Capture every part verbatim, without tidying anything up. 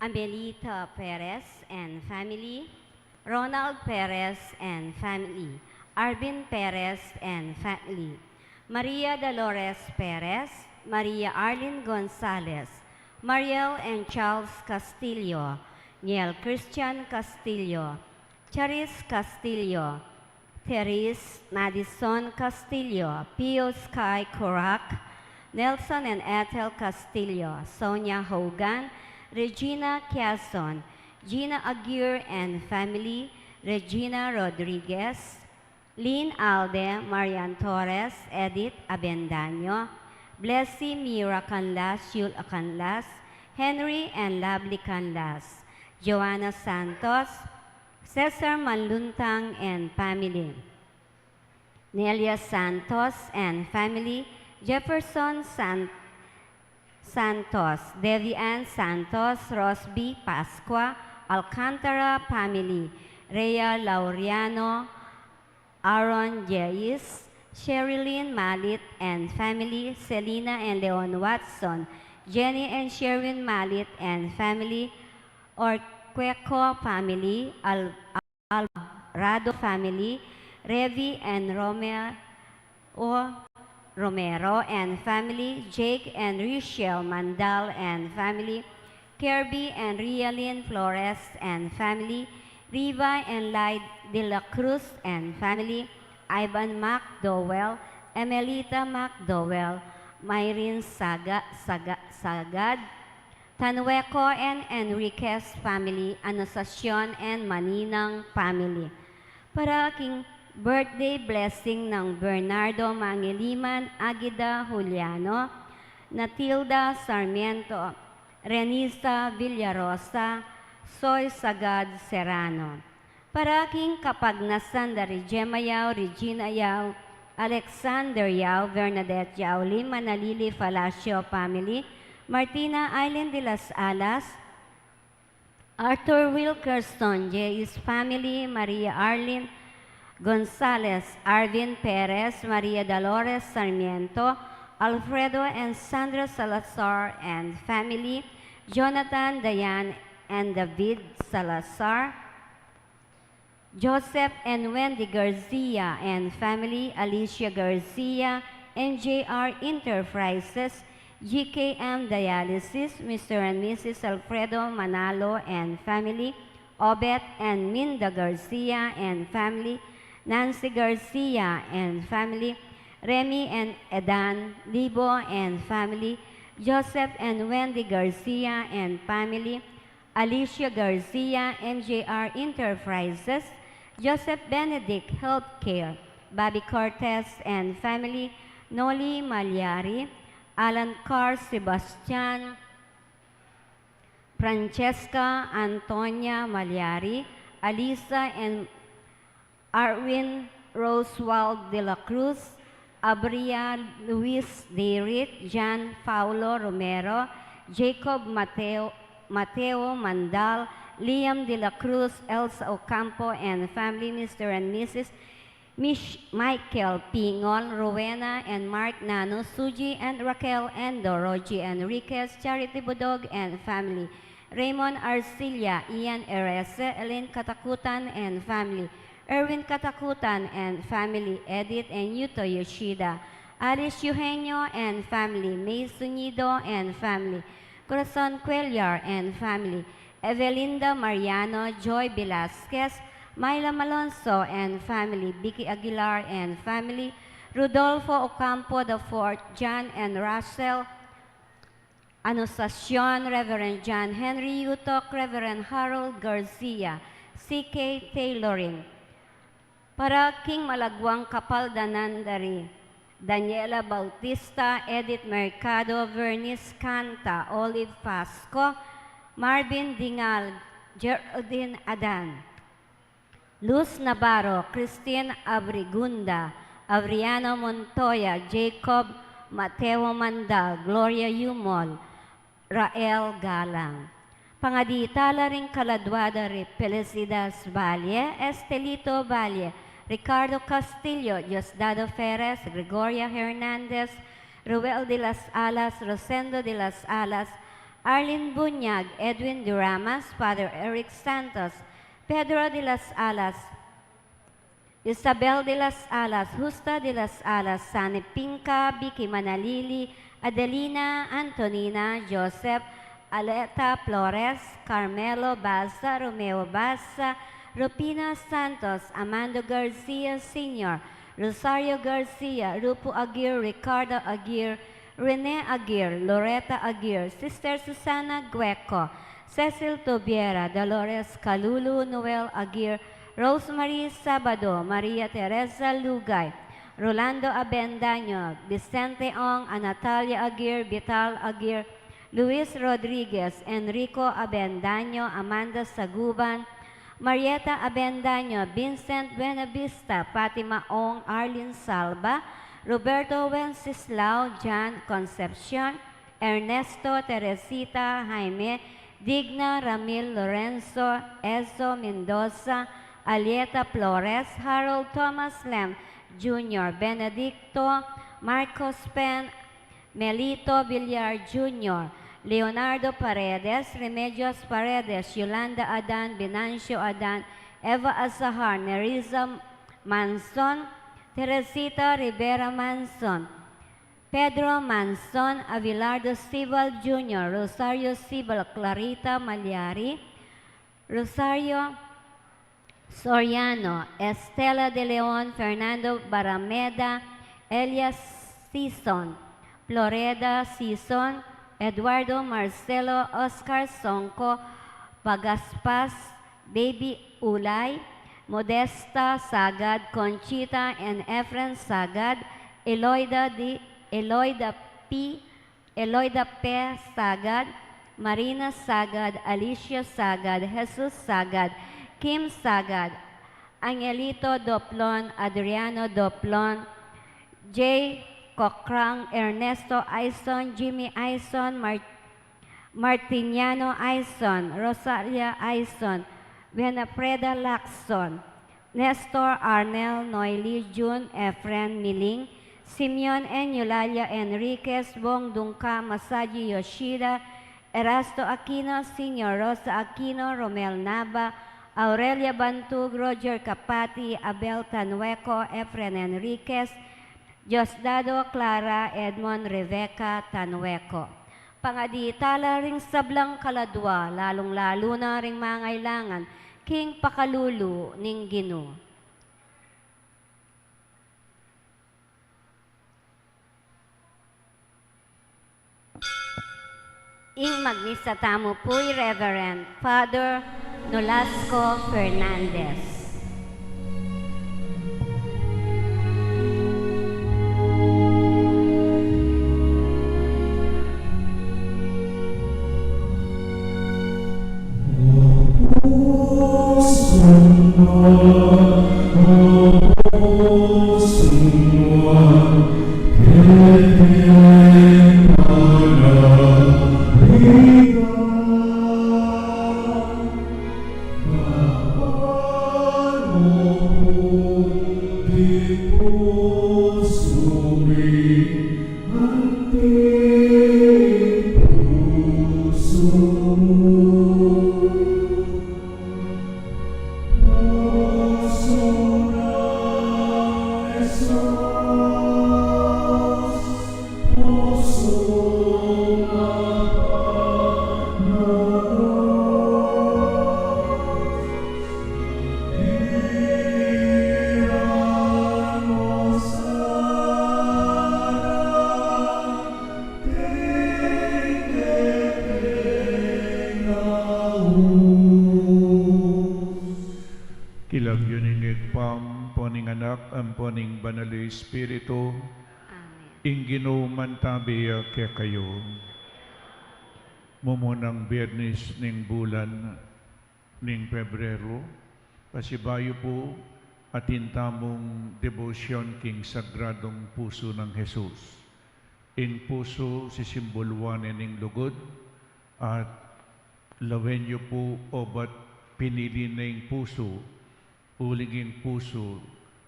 Amelita Perez and family, Ronald Perez and family, Arvin Perez and family, Maria Dolores Perez, Maria Arlene Gonzalez, Mariel and Charles Castillo, Niel Christian Castillo, Charis Castillo, Therese Madison Castillo, Pius Kai Corac, Nelson and Ethel Castillo, Sonia Hogan, Regina Quezon, Gina Aguirre and family, Regina Rodriguez, Lynn Alde, Marian Torres, Edith Abendaño, Blessy Mira Canlas, Yul Canlas, Henry and Lovely Canlas, Joanna Santos, Cesar Manluntang and family, Nelia Santos and family, Jefferson San-, Santos, Devi Ann Santos, Rosby Pascua, Alcantara family, Rhea Laureano, Aaron Jais, Sherilyn Malit and family, Selina and Leon Watson, Jenny and Sherwin Malit and family, Orqueco family, Al-, Alvarado family, Revi and Romeo Romero and family, Jake and Richelle Mandal and family, Kirby and Rialyn Flores and family, Riva and Lyde de la Cruz and family, Ivan McDowell, Emelita McDowell, Myrin Saga-, Saga-, Sagad, Tanueco and Enriquez family, Anunciacion and Maninang family. Para king birthday blessing nang Bernardo Mangiliman Aguida Juliano, Natilda Sarmiento, Renisa Villarosa, Soy Sagad Serrano. Para king kapagnasan da ri Gemma Yao, Regina Yao, Alexander Yao, Bernadette Yao, Lima Nalili Palacio family, Martina Aileen de las Alas, Arthur Wilkerson, Jay's family, Maria Arlene Gonzalez, Arvin Perez, Maria Dolores Sarmiento, Alfredo and Sandra Salazar and family, Jonathan, Diane, and David Salazar, Joseph and Wendy Garcia and family, Alicia Garcia, M J R Enterprises, G K M Dialysis, Mister and Missus Alfredo Manalo and family, Obet and Minda Garcia and family, Nancy Garcia and family, Remy and Edan Libo and family, Joseph and Wendy Garcia and family, Alicia Garcia, M J R Enterprises, Joseph Benedict Healthcare, Bobby Cortez and family, Noli Malyari, Alan Carr Sebastian, Francesca Antonia Malyari, Alisa and Arwin Rosewald de la Cruz, Abria Luis Dirit, Jan Paulo Romero, Jacob Mateo, Mateo Mandal, Liam de la Cruz, Elsa Ocampo and family, Mister and Missus Mish-, Michael Pingon, Rowena and Mark Nano, Suji and Raquel Endo, Rogie Enriquez, Charity Budog and family, Raymond Arcilla, Ian Erese, Elaine Katakutan and family, Erwin Katakutan and family, Edith and Yuto Yoshida, Alice Eugenio and family, May Sunido and family, Corazon Cuellar and family, Evelinda Mariano, Joy Velasquez, Myla Malonzo and family, Vicky Aguilar and family, Rodolfo Ocampo the fourth, John and Russell, Anunciacion, Reverend John Henry Utok, Reverend Harold Garcia, C K Tailoring. Para king malaguang kapaldanan da ri Daniela Bautista, Edith Mercado, Vernice Canta, Olive Pasco, Marvin Dingal, Geraldine Adan, Luz Navarro, Christine Abrigunda, Avriano Montoya, Jacob Mateo Mandal, Gloria Yumol, Rael Galang. Pangadi tala ring kaladua da ri Felicidas Valle, Estelito Valle, Ricardo Castillo, Diosdado Perez, Gregoria Hernandez, Ruel de las Alas, Rosendo de las Alas, Arlene Bunyag, Edwin Duramas, Father Eric Santos, Pedro de las Alas, Isabel de las Alas, Justa de las Alas, Sani Pinca, Vicky Manalili, Adelina, Antonina, Joseph, Aleta Flores, Carmelo Baza, Romeo Baza, Rufina Santos, Amando Garcia Senior, Rosario Garcia, Rupo Aguirre, Ricardo Aguirre, Rene Aguirre, Loretta Aguirre, Sister Susana Gueco, Cecil Tubiera, Dolores Calulu, Noel Aguirre, Rosemary Sabado, Maria Teresa Lugay, Rolando Abendaño, Vicente Ong, Anatalia Aguirre, Vital Aguirre, Luis Rodriguez, Enrico Abendaño, Amanda Saguban, Marieta Abendaño, Vincent Buenavista, Fatima Ong, Arlene Salva, Roberto Wenceslao, Jan Concepcion, Ernesto, Teresita, Jaime, Digna, Ramil, Lorenzo, Ezo, Mendoza, Alieta Flores, Harold Thomas Lem Junior, Benedicto, Marcos Pen, Melito Villar Junior, Leonardo Paredes, Remedios Paredes, Yolanda Adan, Venancio Adan, Eva Azahar, Nerissa Manson, Teresita Rivera Manson, Pedro Manson, Avilardo Sibal Junior, Rosario Sibal, Clarita Maliari, Rosario Soriano, Estela de Leon, Fernando Barameda, Elias Sison, Floreda Sison, Eduardo Marcelo, Oscar Sonco, Pagaspas, Baby Ulay, Modesta Sagad, Conchita and Efren Sagad, Eloida D, Eloida P, Eloida P Sagad, Marina Sagad, Alicia Sagad, Jesus Sagad, Kim Sagad, Angelito Doplon, Adriano Doplon, Jay Cocrang, Ernesto Aison, Jimmy Aison, Mar-, Martiniano Aison, Rosalia Aison, Winifreda Lacson, Nestor Arnel, Noeli Jun, Efren Miling, Simeon N Eulalia Enriquez, Bong Dungka, Masaji Yoshida, Erasto Aquino Senior, Rosa Aquino, Romel Nava, Aurelia Bantug, Roger Capati, Abel Tanueco, Efren Enriquez, Diosdado, Clara, Edmond, Rebecca, Tanueco. Pangadi tala ring sablang kaladua, lalung-lalu na ring mangailangan king pakalulu ning Ginu. Ing magmisa tamu pu i Reverend Father Nolasco Fernandez. King lagyu ning Ibpa, ampo ning Anak, ampo ning Banal a Espiritu. Amen. Ing Ginu mantabi ya kekayu. Mumunang Biyernes ning bulan ning Pebrero, pasibayu pu atin tamung debosyon king Sagradong Pusu nang Jesus. Ing pusu sisimboluan ne ning lugud, at lawen yu pu obat pinili ne ing pusu, uling ing pusu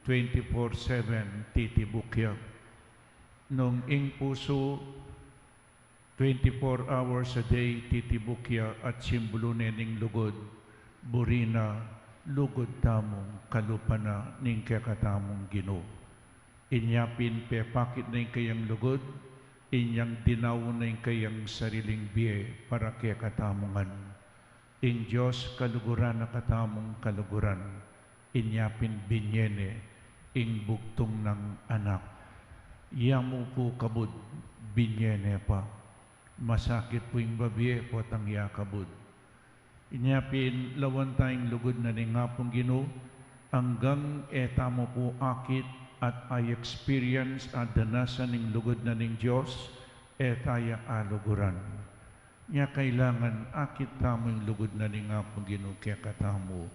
twenty-four seven titibuk ya. Nung ing pusu Twenty-four hours a day, titibuk ya at simbulu ne ning lugud, buri na, lugud tamung kalupa na ning kekatamung Ginu. Inya pin pepakit na ing kayang lugud, inyang dinaun na ing kayang sariling bie para kekatamu ngan. Ing Dios kaluguran na katamung kaluguran, inya pin binye ne ing bugtung nang Anak. Ya mu pu kabud, binye ne pa. Masakit pu ing babie potang ya kabud. Inya pin lawan taya ing lugud na ning Apung Ginu, anggang e tamu pu akit at a-experience a danasan ing lugud na ning Dios, e taya aluguran. Nya kailangan akit tamu ing lugud na ning Apung Ginu kekatamu.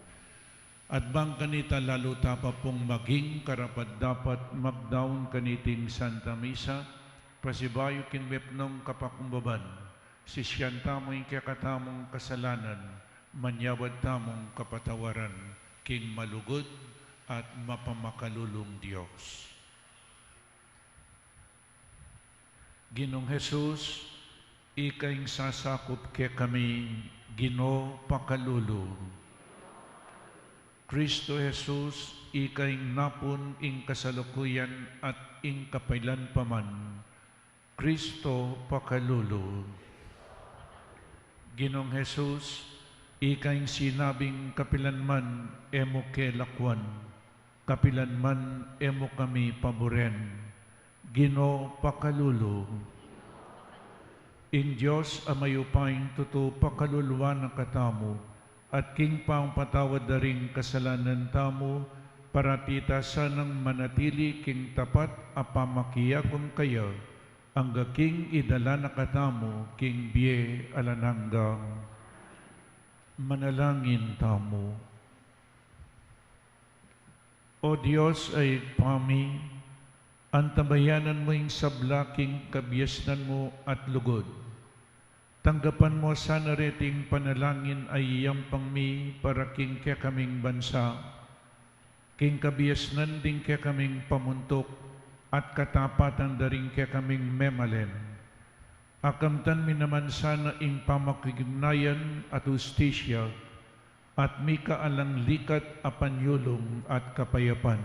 At bang kanita lalu ta pa pung maging karapat-dapat magdaun kaniting Santa Misa, pasibayu king mepnung kapakumbaban, sisian tamu ing kekatamung kasalanan, manyawad tamung kapatawaran king malugud at mapamakalulung Dios. Ginung Jesus, ika ing sasakup kekami, Ginu pakalulu. Kristo Jesus, ika ing napun, ing kasalukuyan, at ing kapilan pa man, Kristo pakalulu. Ginung Jesus, ika ing sinabing kapilan man e mu ke lakwan, kapilan man e mu kami paburen, Ginu pakalulu. Ing Dios a mayupayang tutu pakaluluan na katamu, at king pamapatawad da ring kasalanan tamu, parati ta sanang manatili king tapat a pamakiagum kaya, angga king idala na katamu king bie alang angga. Manalangin tamu. O Dios a Ibpa mi, antabayanan mu ing sabla king kabiasnan mu at lugud. Tanggapan mu sana reting panalangin a iyampang mi para king kekaming bansa, king kabiasnan ding kekaming pamuntuk, at katapatan da ring kekaming memalen. Akamtan mi naman sana ing pamakignayan at hustisya, at mika alang likat a panyulung at kapayapan.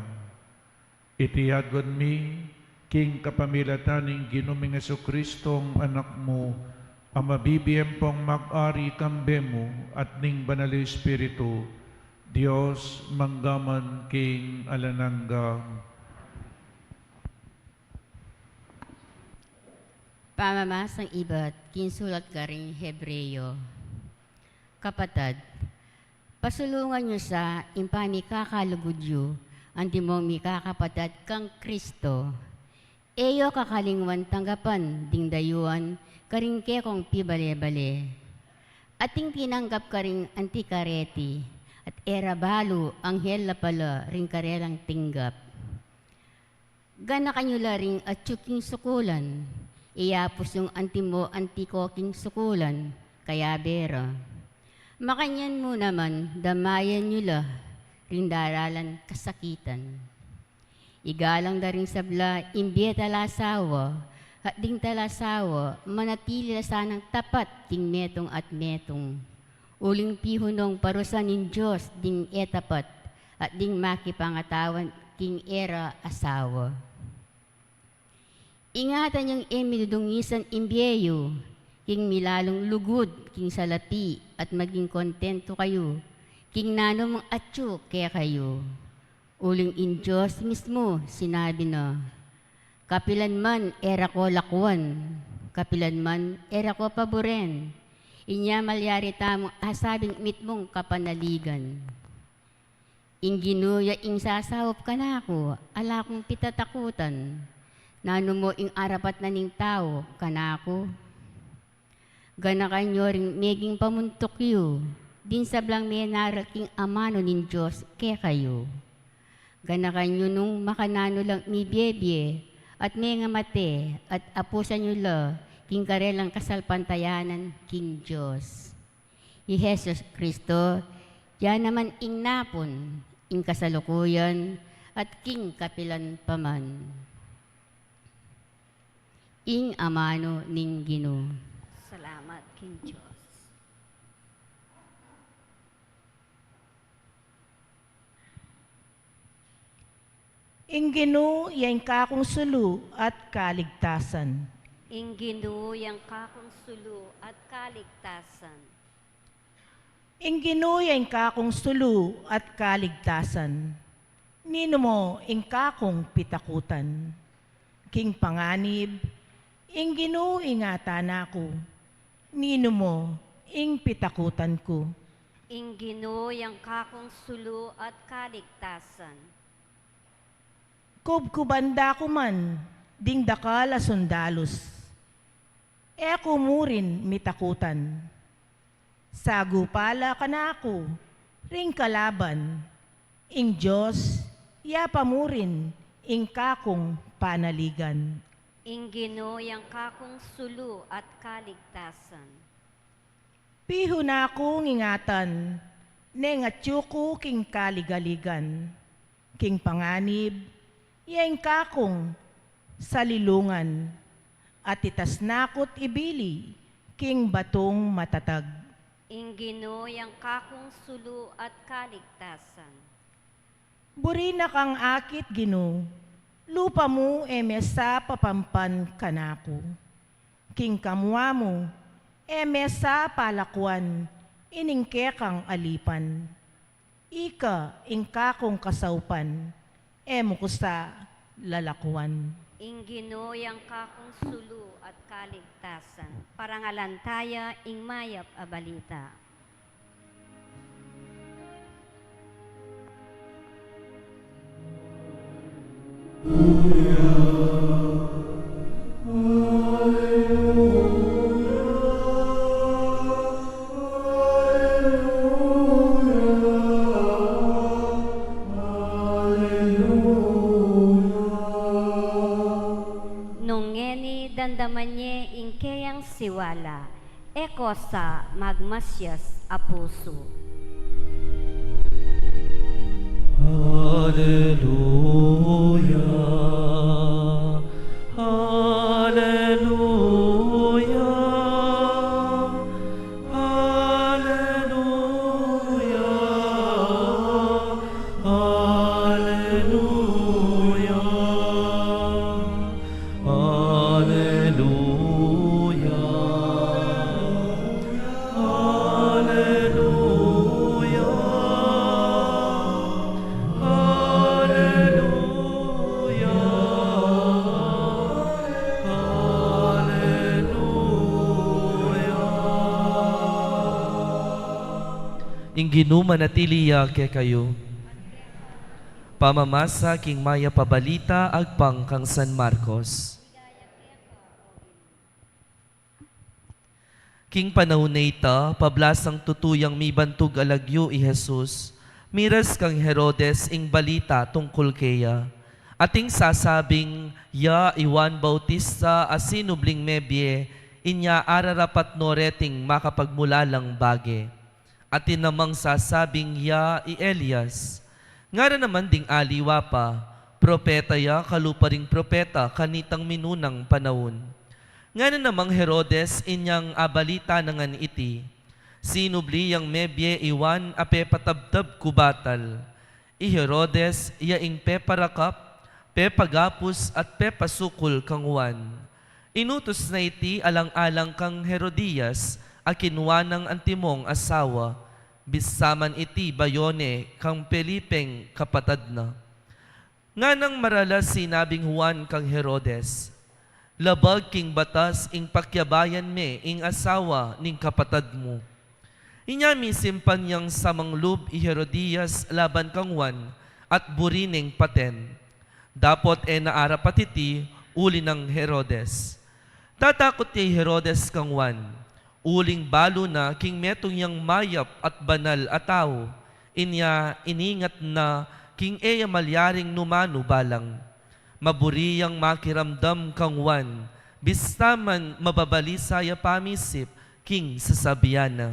Iti adwan mi, king kapamilatan ning Ginu ming Jesucristo, Anak mu, a mabibie ampong mag-ari kambe mu at ning Banal a Espiritu, Dios, mangga man king alang angga. Pamamasang ibat king sulat karing Hebreo. Kapatad, pasulungan yu sa ing pamikakalugud yu, antimong mikakapatad kang Kristo. E yu kakalingwan tanggapan ding dayuan karing kekong pibale-bale. Ating tinanggap karing anti kareti, at e ra balu anghel la pala ring karelang tinggap. Ganakan yu la ring atyu king sukulan, iyapus yung antimo antiko king sukulan, kayabe ra. Makanyan mu naman, damayan yu la ring daralan kasakitan. Igalang da ring sabla ing bie talasawa, at ding talasawa manatili la sanang tapat king metung at metung. Uling pihunong parusa ning Dios ding e tapat, at ding makipangatawan king e ra asawa. Ingatan yung e midudungisan ing bie yu, king milalung lugud king salapi, at maging kontentu kayu king nanumang atyu kekayu. Uling ing Dios mismu sinabi na, "Kapilan man e ra ko lakwan, kapilan man e ra ko paburen." Inya malyari tamung asabing mitmung kapanaligan. Ing Ginu ya ing sasaup kanaku, ala kung pitatakutan. Nanu mo ing arapat na ning tau kanaku? Ganakan yu ring meging pamuntuk yu, ding sablang menaruk king amanu ning Dios kekayu. Ganakan yu nung makananu lang mibie-bie, at mengamate, at apusan yu la king karelang kasalpantayanan king Dios. I Jesus Cristo, ya naman ing napun, ing kasalukuyan, at king kapilan pa man. Ing amanu ning Ginu. king Dios. Ing Ginu ya ing kakung sulu at kaligtasan. Ing Ginu ya ing kakung sulu at kaligtasan. Ing Ginu ya ing kakung sulu at kaligtasan. Ninu mu ing kakung pitakutan? King panganib, ing Ginu ingatan na ku. Ninu mu ing pitakutan ku? Ing Ginu ya ing kakung sulu at kaligtasan. Kubkuban da ku man ding dakal a sundalus, e ku mu rin mitakutan. Sagupa la kanaku ring kalaban, ing Dios ya pa mu rin ing kakung panaligan. Ing Ginu ya ing kakung sulu at kaligtasan. Pihu na kung ingatan, neng atyu ku king kaligaligan. King panganib, ya ing kakung salilungan, at itas na ku't ibili king batung matatag. Ing Ginu ya ing kakung sulu at kaligtasan. Buri na kang akit, Ginu, lupa mu e me sa papampan kanaku. King kamua mu e me sa palakuan ining kekang alipan. Ika ing kakung kasaupan, e mu ku sa lalakuan. Ing Ginu ya ing kakung sulu at kaligtasan. Parangalan taya ing mayap a balita. Nung ngeni damdaman ye ing keyang siwala, e ko sa magmasias a pusu. Aleluya, aleluya, aleluya, aleluya. Aleluya. Aleluya. Aleluya. Aleluya. Ing Ginu manatili ya kekayu. Pamamasa king Mayap a Balita agpang kang San Marcos. King panaun a ita, pablasang tutu yang mibantug a lagyu i Jesus, miras kang Herodes ing balita tungkul keya. Ating sasabing ya i Juan Bautista a sinubling mebie, inya ararapat no reting makapagmulalang bage. Atin namang sasabing ya i Elias. Ngara naman ding aliwa pa, propeta ya kalupa ring propeta kanitang minunang panaun. Ngana namang Herodes inyang abalita na ngan iti, sinubli yang mebie i Juan a pepatabtab ku batal. I Herodes ya ing peparakap, pepagapus at pepasukul kang Juan. Inutus na iti alang-alang kang Herodias a kinua nang antimong asawa, bisa man iti bayu ne kang Felipeng kapatad na. Nganang maralas sinabing Juan kang Herodes, labag king batas ing pakiabayan me ing asawa ning kapatad mu. Inya misimpan yang samanglub i Herodias laban kang Juan at buri neng paten. Dapot e na arapat iti uli nang Herodes. Tatakut ya i Herodes kang Juan, uling balu na king metung yang mayap at banal a tau, inya iningat na king e ya malyaring numanu balang. Maburi yang makiramdam kang Juan, bista man mababalisa ya pamisip king sasabian na.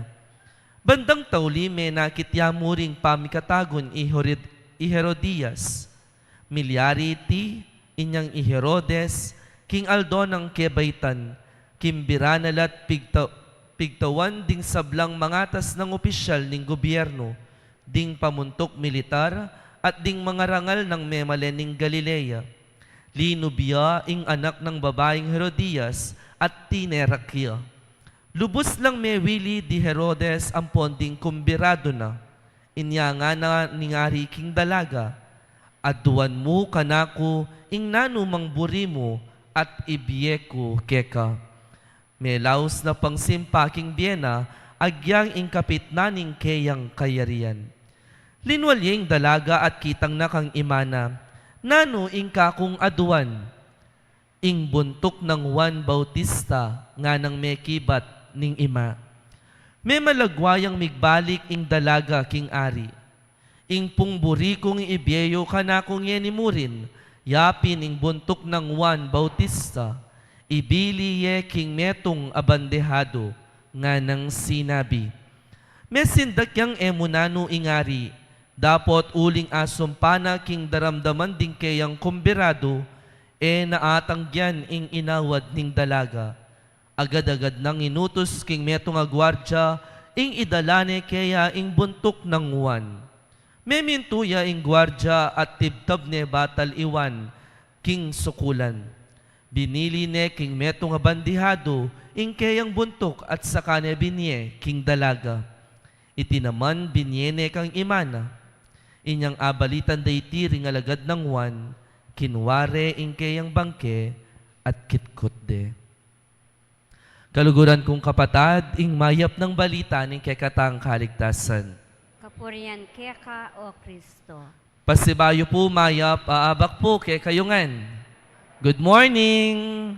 Bandang tauli menakit ya mu ring pamikatagun i Herod-, i Herodias. Milyari iti inyang i Herodes, king aldo nang kebaitan, kimbira na la't pigta-, Pigtawan ding sablang mangatas nang opisyal ning gobyerno, ding pamuntuk militar, at ding mangarangal nang memalen ning Galilea. Linub ya ing anak nang babaing Herodias at tinerak ya. Lubus lang mewili di Herodes ampon ding kumbiradu na. Inya ngana ning ari king dalaga, "Aduan mu kanaku ing nanu mang buri mu at ibie ku keka." Melaus na pang simpa king bie na, agyang ing kapit na ning keyang kayarian. Linwal ya ing dalaga at kitang na kang ima na, "Nanu ing kakung aduan?" "Ing buntuk nang Juan Bautista," nganang mekibat ning ima. Memalagwa yang migbalik ing dalaga king ari. "Ing pung buri kung ibie yu kanaku ngeni murin, yapin ing buntuk nang Juan Bautista. Ibili ye king metung a bandehado," nganang sinabi. Mesindak yang e mu nanu ing ari, dapot uling asumpa na king daramdaman ding keyang kumbiradu, e na atanggian ing inawad ning dalaga. Agad-agad nang inutus king metung a guardia ing idala ne keya ing buntuk nang Juan. Memintu ya ing guardia at tibtab ne batal i Juan king sukulan. Binili ne king metung a bandihado ing keyang buntuk at saka ne binie king dalaga. Iti naman binie ne kang ima na. Inyang abalitan da iti ring alagad nang Juan, kinua re ing keyang bangke at kitkut de. Kaluguran kung kapatad, ing mayap nang balita ning kekatang kaligtasan. Kapurian keka, O Kristo. Pasibayu pu, mayap a abak pu kekayu ngan. Good morning!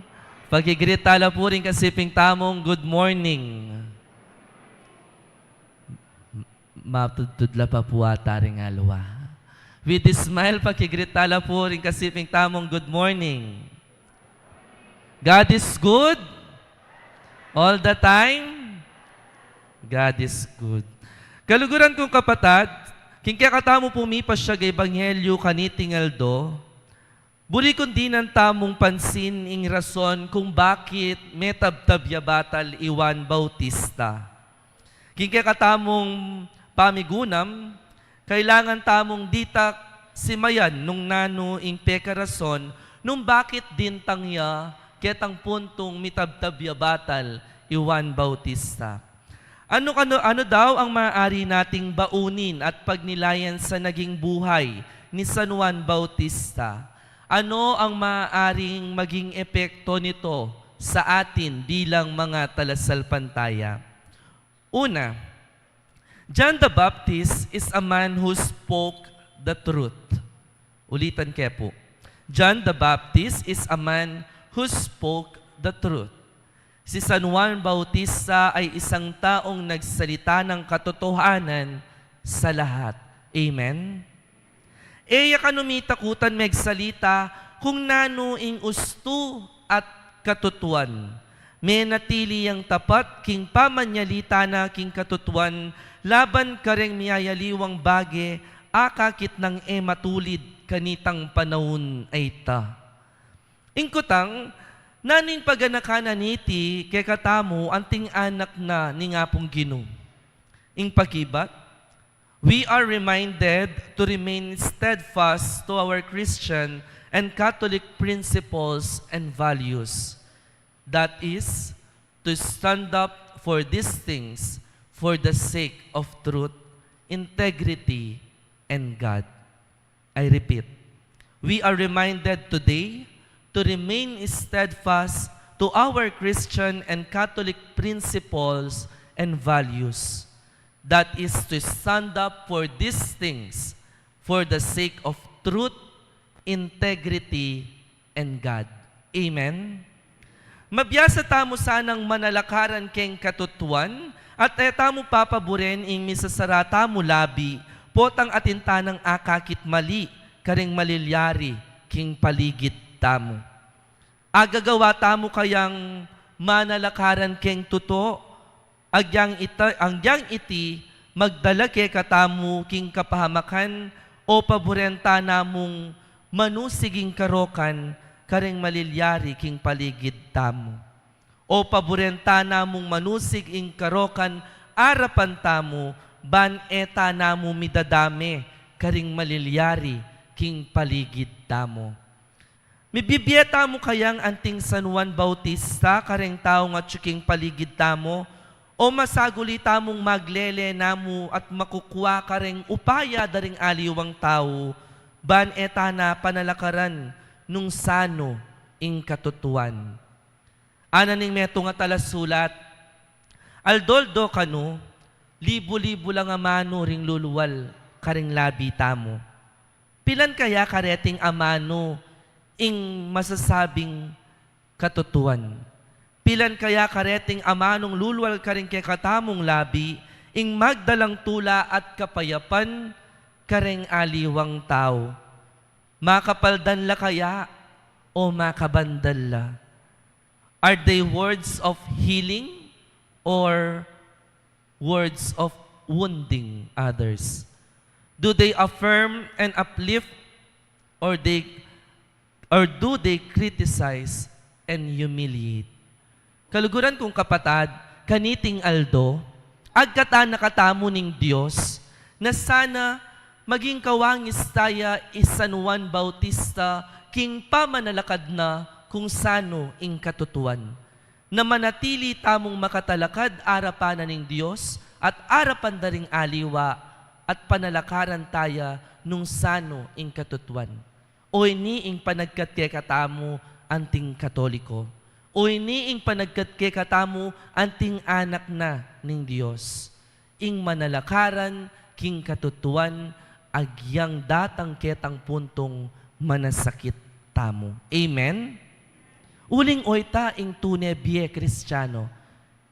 Paki-greet tala pu ring kasiping tamung good morning. Matudtud la pa pu ata ring alwa. With a smile, paki-greet tala pu ring kasiping tamung good morning. God is good. All the time. God is good. Kaluguran kung kapatad, king kekatamu pung mipasyag a ebanghelyu kaniting aldo, buri kung dinan tamung pansin ing rason kung bakit metabtab ya batal i Juan Bautista. King kekatamung pamigunam, kailangan tamung ditak simayan nung nanu ing pekarason nung bakit dintang ya ketang puntung mitabtab ya batal i Juan Bautista. Ano, ano, ano daw ang maaari nating baunin at pagnilayan sa naging buhay ni San Juan Bautista? Ano ang maaaring maging epekto nito sa atin bilang mga talasalpantaya? Una, John the Baptist is a man who spoke the truth. Ulitan ke pu. John the Baptist is a man who spoke the truth. Si San Juan Bautista ay isang taong nagsalita ng katotohanan sa lahat. Amen? E ya kanu mitakutan megsalita kung nanu ing ustu at katutuan. Menatili yang tapat king pamanyalita na king katutuan laban kareng miyayaliwang bage akakit nang e matulid kanitang panaun a ita. Ing kutang, nanu ing paganakan na niti kekatamu anting anak na ning Apung Ginu? Ing pakibat, we are reminded to remain steadfast to our Christian and Catholic principles and values. That is, to stand up for these things for the sake of truth, integrity, and God. I repeat, we are reminded today to remain steadfast to our Christian and Catholic principles and values. That is to stand up for these things for the sake of truth, integrity, and God. Amen? Mabiasa tamu sanang manalakaran keng katutuan, at e tamu papaburen ing misasara tamu labi, potang atin tanang akakit mali kareng malilyari king paligid tamu. Agagawa tamu kayang manalakaran keng tutu, agyang ita-, agyang iti magdala kekatamu king kapahamakan o paburen ta namung manusig ing karokan kareng malilyari king paligid tamu? O paburen ta namung manusig ing karokan arapan tamu, ban e ta namu midadame karing malilyari king paligid tamu. Mibibie tamu kayang anting San Juan Bautista kareng taung atyu king paligid tamu, o masaguli tamung maglele namu at makukua kareng upaya da ring aliwang tau, ban e ta na panalakaran nung sanu ing katutuan? Ana ning metung a talasulat, aldo-aldo kanu, libu-libu lang amanu ring lulual karing labi tamu. Pilan kaya kareting amanu ing masasabing katutuan? Pilan kaya kareting amanung lulual karing kekatamung labi ing magdalang tula at kapayapan kareng aliwang tau? Makapaldan la kaya o makabandal la? Are they words of healing or words of wounding others? Do they affirm and uplift, or they, or do they criticize and humiliate? Kaluguran kung kapatad, kaniting aldo, agkatan na katamu ning Dios na sana maging kawangis taya i San Juan Bautista king pamanalakad na kung sanu ing katutuan, na manatili tamung makatalakad arapan na ning Dios at arapan da ring aliwa, at panalakaran taya nung sanu ing katutuan. O ini ing panagkat kekatamu anting Katoliko. O ini ing panagkat kekatamu anting anak na ning Dios. Ing manalakaran king katutuan agyang datang ketang puntung manasakit tamu. Amen? Uling oyta ing tune bie Kristiano,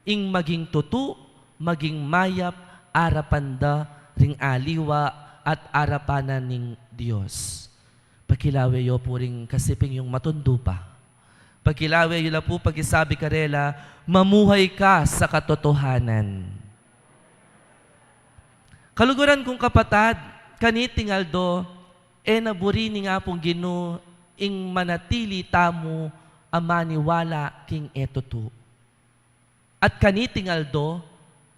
ing maging tutu, maging mayap, arapan da ring aliwa at arapan na ning Dios. Pakilawe yu pu ring kasiping yung matundu pa. Pakilawe yu la pu, pakisabi karela, mamuhay ka sa katotohanan. Kaluguran kung kapatad, kaniting aldo, e na buri ning Apung Ginu ing manatili tamu a maniwala king e tutu. At kaniting aldo,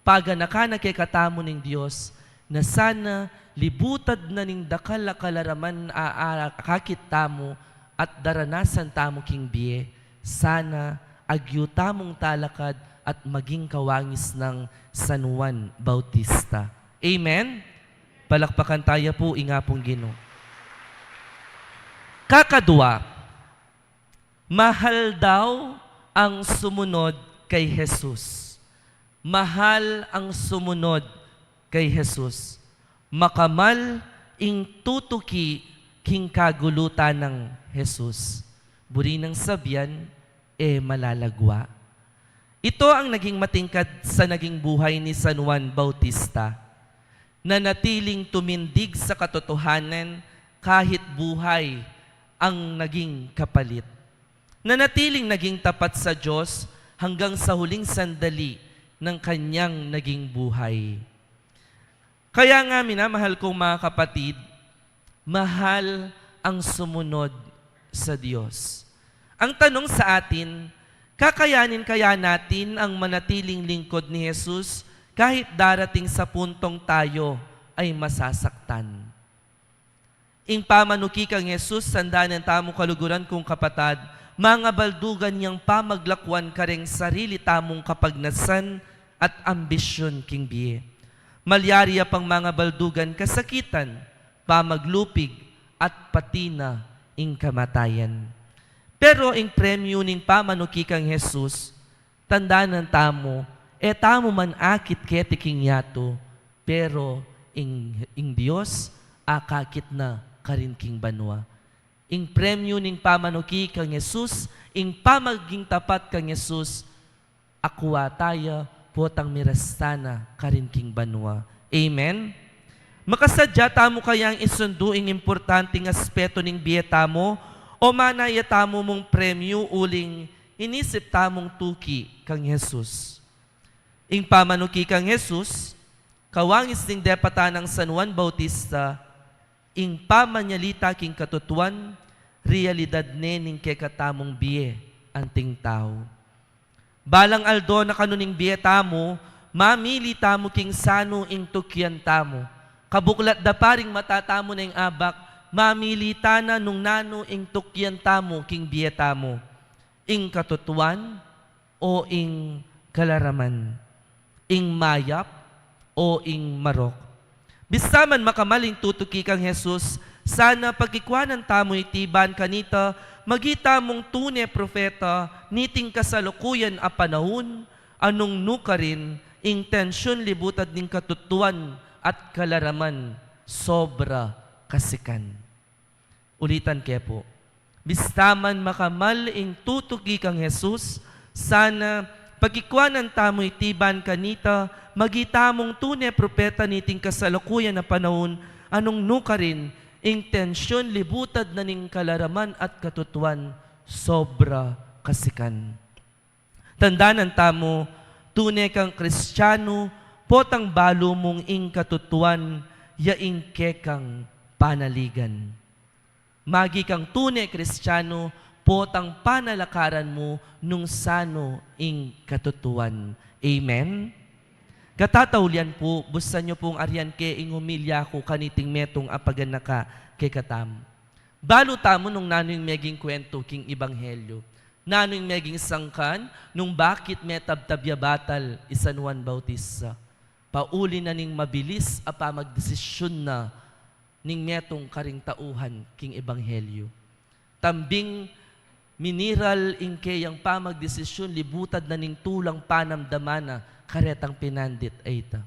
paganakan na kekatamu ning Dios, na sana libutad na ning dakal a kalaraman a akakit tamu at daranasan tamu king bie, sana agyu tamung talakad at maging kawangis nang San Juan Bautista. Amen? Palakpakan taya pu ing Apung Ginu. Kakadua, mahal daw ang sumunod kay Jesus. Mahal ang sumunod kay Jesus. Makamal ing tutuki king kagulutan nang Jesus. Buri nang sabian, e malalagua. Ito ang naging matingkad sa naging buhay ni San Juan Bautista. Nanatiling tumindig sa katotohanan kahit buhay ang naging kapalit. Nanatiling naging tapat sa Diyos hanggang sa huling sandali ng kanyang naging buhay. Kaya nga, minamahal kong mga kapatid, mahal ang sumunod sa Diyos. Ang tanong sa atin, kakayanin kaya natin ang manatiling lingkod ni Jesus kahit darating sa puntong tayo ay masasaktan? Ing pamanuki kang Jesus, tandanan tamu kaluguran kung kapatad, mangabaldugan yang pamaglakwan kareng sarili tamung kapagnasan at ambisyon king bie. Malyari ya pang mangabaldugan kasakitan, pamaglupig, at pati na ing kamatayan. Pero ing premyu ning pamanuki kang Jesus, tandanan tamu, e tamu man akit keti king yatu, pero ing, ing Dios akakit na karin king banua. Ing premyu ning pamanuki kang Jesus, ing pamaging tapat kang Jesus, akua taya potang mirasta na karin king banua. Amen? Makasadya tamu kayang isundu ing importanting aspeto ning bie tamu, o manaya tamu mung premyu uling inisip tamung tuki kang Jesus? Ing pamanuki kang Jesus, kawangis ning depatan nang San Juan Bautista, ing pamanyalita king katutuan, realidad ne ning kekatamung bie anting tau. Balang aldo na kanu ning bie tamu, mamili tamu king sanu ing tukian tamu. Kabuklat da pa ring mata tamu neng abak, mamili tana nung nanu ing tukian tamu king bie tamu. Ing katutuan o ing kalaraman, ing mayap o ing marok. Bista man makamal ing tutuki kang Jesus, sana pagkikwanan tamu iti ban kanita, maging tamung tune propeta niting kasalukuyan a panaun, a nung nukarin ing tensyun libutad ning katutuan at kalaraman sobra kasikan. Ulitan ke pu. Bista man makamal ing tutuki kang Jesus, sana pagkikwanan tamu iti ban kanita, maging tamung tune propeta niting kasalukuyan a panaun, a nung nukarin ing tensyun libutad na ning kalaraman at katutuan sobra kasikan. Tandanan tamu, tune kang Kristianu, potang balu mung ing katutuan, ya ing kekang panaligan. Maging kang tune Kristianu, potang panalakaran mu nung sanu ing katutuan. Amen? Katataulian pu, busan yu pung arian ke ing humilya ku kaniting metung a paganaka kekatamu. Balu tamu nung nanu ing meging kwentu king Ebanghelyo. Nanu ing meging sangkan nung bakit metabtab ya batal i San Juan Bautista. Pauli na ning mabilis a pamagdesisyun na ning metung karing tauhan king Ebanghelyo. Tambing miniral ing keyang pamagdesisyun, libutad na ning tulang panamdaman na karetang pinandit a ita.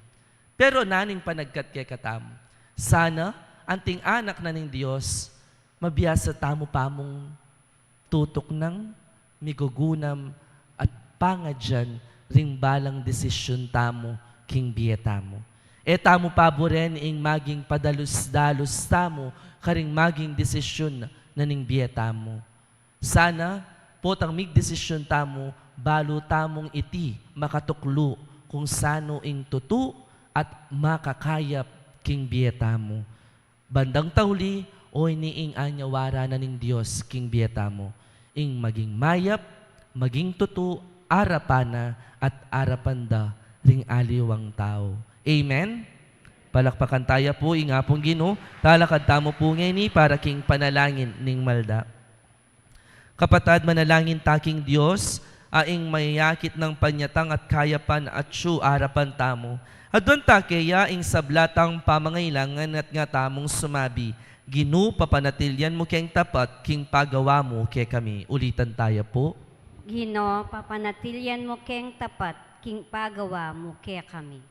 Pero nanu ing panagkat kekatamu? Sana, anting anak na ning Dios, mabiasa tamu pamung tutuknang, migugunam, at pangadyan ring balang desisyun tamu king bie tamu. E tamu paburen ing maging padalus-dalus tamu karing maging desisyun na ning bie tamu. Sana, potang migdesisyun tamu, balu tamung iti makatuklu kung sanu ing tutu at makakayap king bie tamu. Bandang tauli, o ini ing anyawara na ning Dios king bie tamu, ing maging mayap, maging tutu, arapan na at arapan da ring aliwang tau. Amen? Palakpakan taya pu ing Apung Ginu, talakad tamu pu ngeni para king panalangin ning malda. Kapatad, manalangin ta king Dios, a ing mayakit nang panyatang at kayapan atyu arapan tamu. Aduan ta keya ing sabla tang pamangailangan at nga tamung sumabi, Ginu, papanatilian mu keng tapat king pagawa mu kekami. Ulitan taya pu. Ginu, papanatilian mu keng tapat king pagawa mu kekami.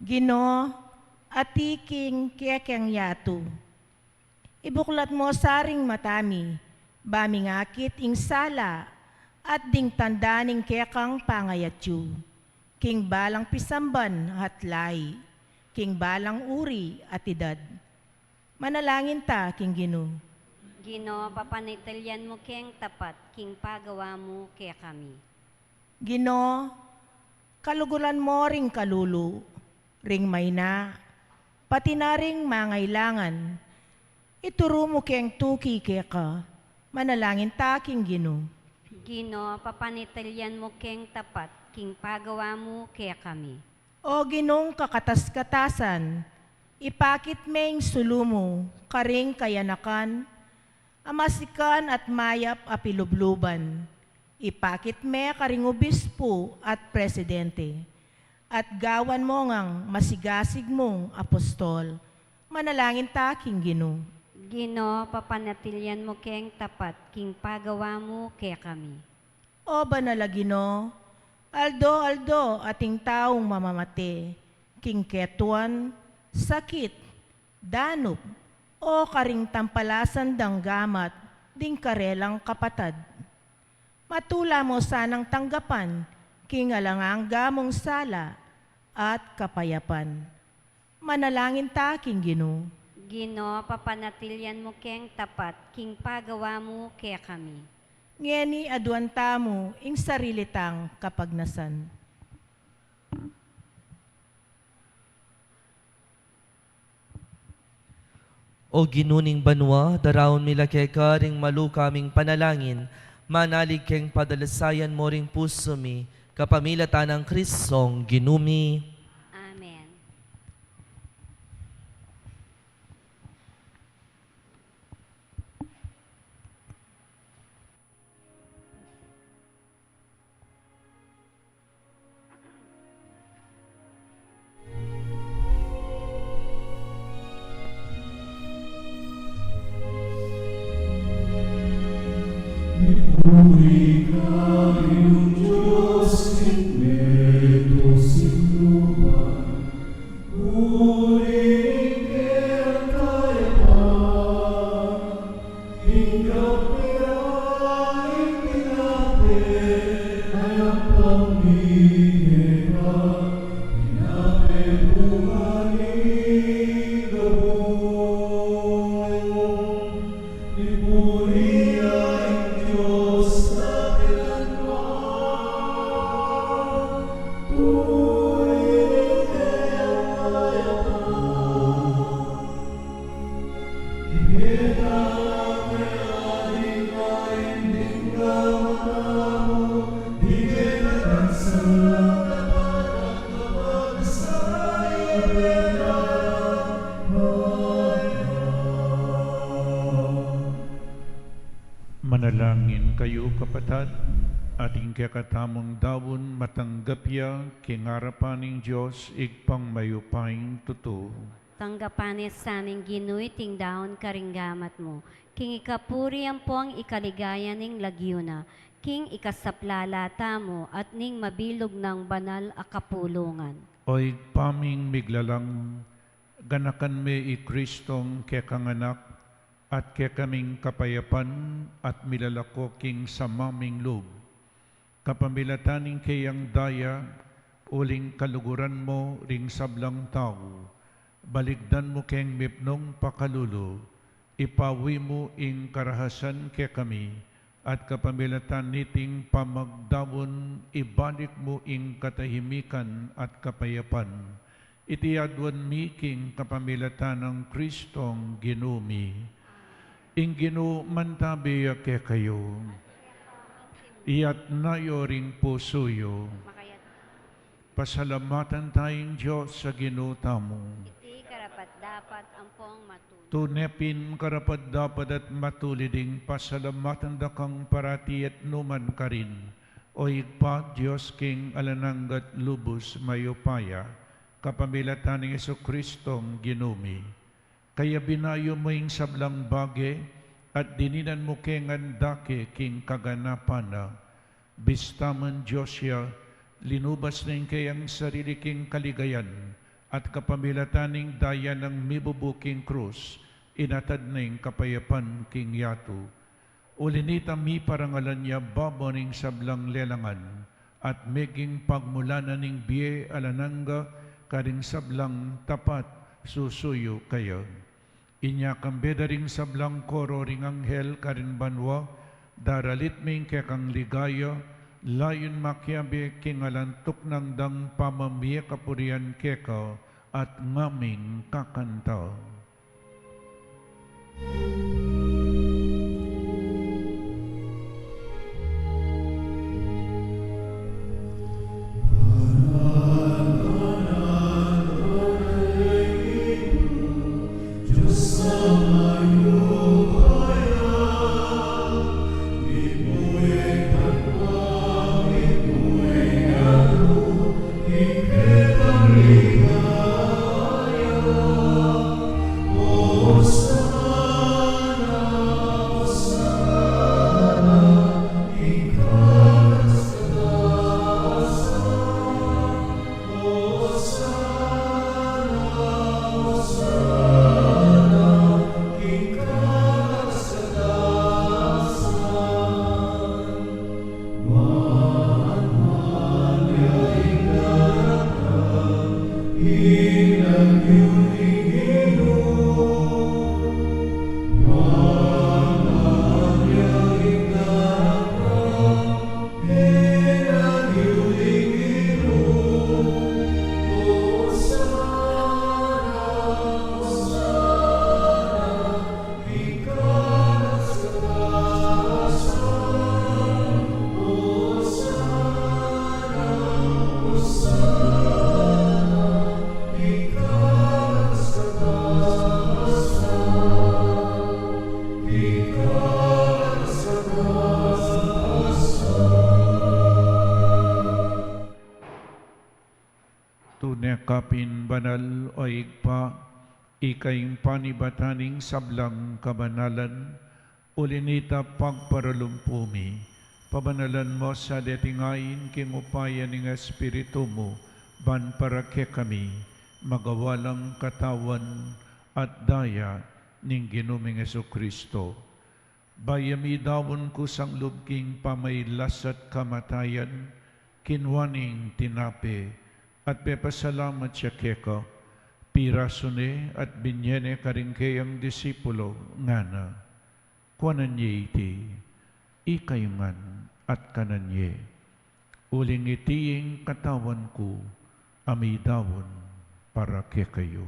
Ginu, ati king kekeng yatu. Ibuklat mu sa ring mata mi, ba mingakit ing sala at ding tanda ning kekang pangayatyu, king balang pisamban at lai, king balang uri at idad. Manalangin ta king Ginu. Ginu, papanatilian mu keng tapat king pagawa mu kekami. Ginu, kaluguran mu ring kalulu, ring maina, pati na ring mangailangan. Ituru mu keng tuki keka, manalangin ta king Ginu. Ginu, papanatilian mu keng tapat king pagawa mu kekami. O Ginung kakatas-katasan, ipakit me ing sulu mu karing kayanakan a masikan at mayap a pilubluban. Ipakit me karing obispu at presidente, at gawan mu ngang masigasig mung apostol. Manalangin ta king Ginu. Ginu, papanatilian mu keng tapat king pagawa mu kekami. O banal a Ginu, aldo-aldo ating taung mamamate king ketuan, sakit, danup, o karing tampalasan dang gamat ding karelang kapatad. Matula mu sanang tanggapan king alang angga mung sala at kapayapan. Manalangin ta king Ginu. Ginu, papanatilian mu keng tapat king pagawa mu kekami. Ngeni aduan tamu ing sarili tang kapagnasan. O Ginu ning banua, daraun mi la keka ring maluka ming panalangin, manalig keng padalasayan mu ring pusu mi, kapamilatan nang Kristong Ginu mi. Amen. Manalangin kayu, kapatad, at ing kekatamung daun matanggap ya king arapan ning Dios, Ibpang mayupayang tutu. Tanggapan na sa ning Ginu iting daun karing gamat mu, king ikapuri ampong ikaligaya ning lagyu na, king ikasaplala tamu at ning mabilug nang banal a kapulungan. O Ibpa ming miglalang, ganakan me i Kristong kekang Anak, at kekaming kapayapan at milalako king sama ming lub. Kapamilatan ning keyang daya, uling kaluguran mu ring sablang tau, balikdan mu keng mipnung pakalulu, ipawi mu ing karahasan kekami, at kapamilatan niting pamagdaun, ibalik mu ing katahimikan at kapayapan. Iti aduan mi king kapamilatan nang Kristong Ginu mi. Ing Ginu mantabi ya kekayu. Iyatas yu ring pusu yu. Pasalamatan taya ing Dios a Ginu tamu. Iti karapat-dapat ampong matulid. Tune pin karapat-dapat at matulid ing pasalamatan da kang parati at nukarin man, O Ibpa, Dios king alang angga at lubus mayupaya, kapamilatan nang Jesucristong Ginu mi. Kaya binayu mu ing sablang bage, at dininan mu ke ngan dake king kaganapan na. Bista man Dios ya, linubas na ing keyang sarili king kaligayan, at kapamilatan ning daya nang mibubu king krus, inatad na ing kapayapan king yatu. Uli nita miparangalan ya babo ning sablang lelangan, at meging pagmulanan ning bie alang angga karing sablang tapat susuyu kaya. Inya kambe da ring sablang koro ring anghel karin banua, daralit mi ing kekang ligaya, layun makiabe king alang tuknang dang pamamie kapurian keka, at ngaming kakanta. Pin banal, o Ibpa, ika ing panibatan ning sablang kabanalan, uli nita pagparalumpu mi, pabanalan mu sa deting ain king upaya ning Espiritu mu, ban para kekami, magawa lang katawan at daya ning Ginu ming Jesucristo. Bayu mi daun kusang lub king pamailas at kamatayan, kinua ne ing tinape, at pepasalamat ya keka, pirasu ne at binye ne karing keyang disipulo, ngana: Kuanan ye iti, ikayu ngan at kanan ye. Uling iti ing katawan ku, a midaun para kekayu.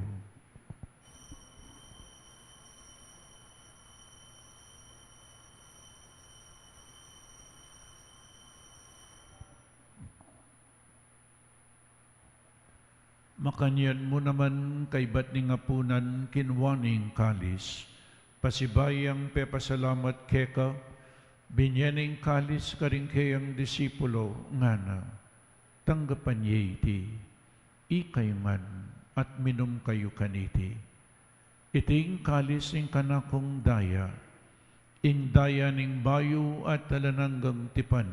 Makanyan mu naman kaibat ning apunan, kinua ne ing kalis, pasibayu yang pepasalamat keka, binye ne ing kalis karing keyang disipulo, ngana: Tanggapan ye iti, ikayu ngan, at minum kayu kaniti. Iti ing kalis ning kanakung daya, ing daya ning bayu at alang anggang tipan,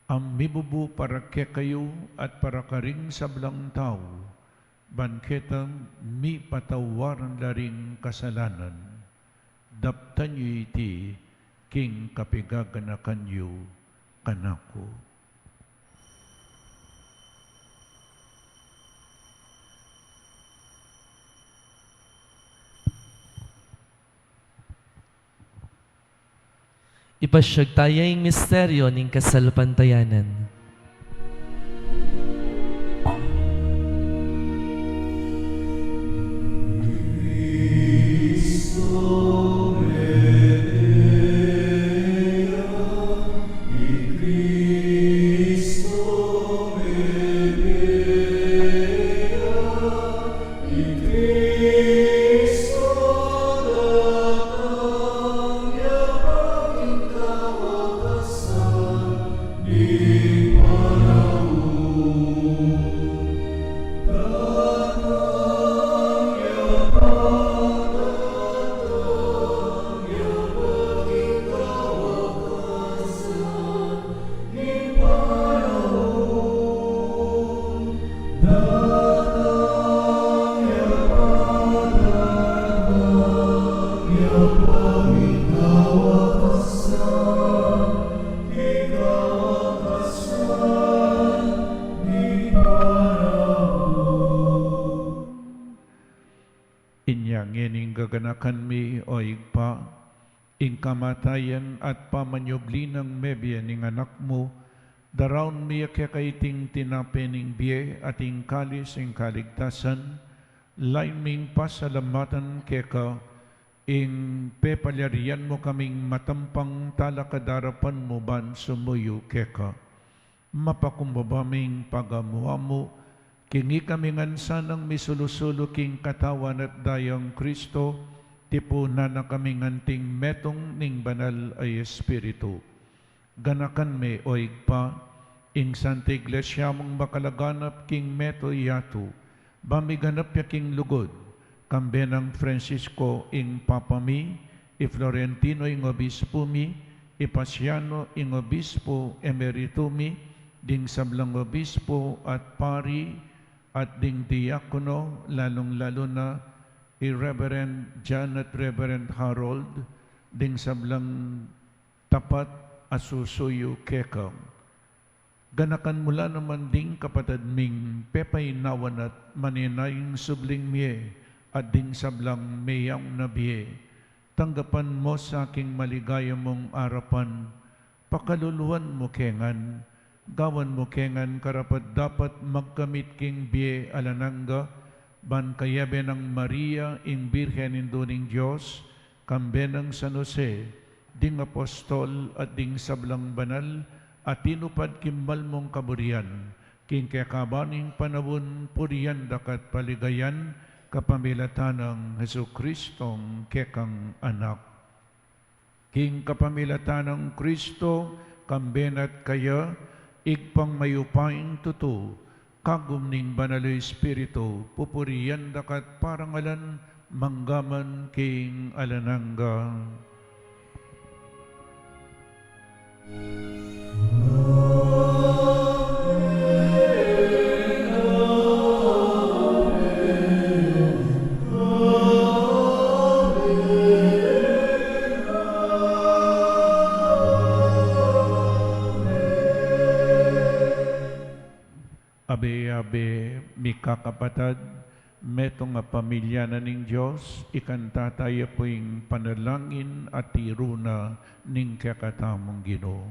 a mibubu para kekayu at para karing sablang tau, ban keta mipatawaran la ring kasalanan. Daptan yu iti king kapigaganakan yu kanaku. Ipasyag taya ing misteryo ning kasalpantayanan. Inya ngening gaganakan mi, o Ibpa, ing kamatayan at pamanyubli nang mebie ning Anak mu, daraun mi keka iting tinape ning bie at ing kalis ning kaligtasan, lain ming pasalamatan keka, ing pepalyarian mu kaming matampang talakad king arapan mu ban sumuyu keka. Mapakumbaba ming pagamu-amu, king ikami ngan sanang misulu-sulu king katawan at dayang Kristo, tipunan na kaming anting metung ning Banal a Espiritu. Ganakan me, o Ibpa, ing Santa Iglesia mung makalaganap king mabilug a yatu, ban miganap ya king lugud, kambe nang Francisco ing Papa mi, i Florentino ing Obispo mi, i Paciano ing Obispo Emerito mi, ding sablang obispo at pari, at ding diakono, lalung-lalu na i Reverend John at Reverend Harold, ding sablang tapat a susuyu keka. Ganakan mu la naman ding kapatad ming pepainawan at manenayang subling mie, at ding sablang meyaun na bie. Tanggapan mu sa king maligaya mung arapan, pakaluluan mu ke ngan, gawan mu ke ngan karapat-dapat magkamit king bie alang angga, ban kayabe nang Maria, ing Birhen Indu ning Dios, kambe nang San Jose, ding apostol at ding sablang banal a tinupad king banal mung kaburian, king kekaban ning panaun, purian da ka at paligayan, kapamilatan nang Jesucristong kekang Anak. King kapamilatan nang Kristo, kambe na at kaya, Ibpang mayupayang tutu, kagum ning Banal a Espiritu, pupurian da ka at parangalan, mangga man king alang angga. Abe-abe, mikakapatad, metung a pamilya na ning Dios, ikanta taya pu ing panalangin a tiru na ning kekatamung Ginu.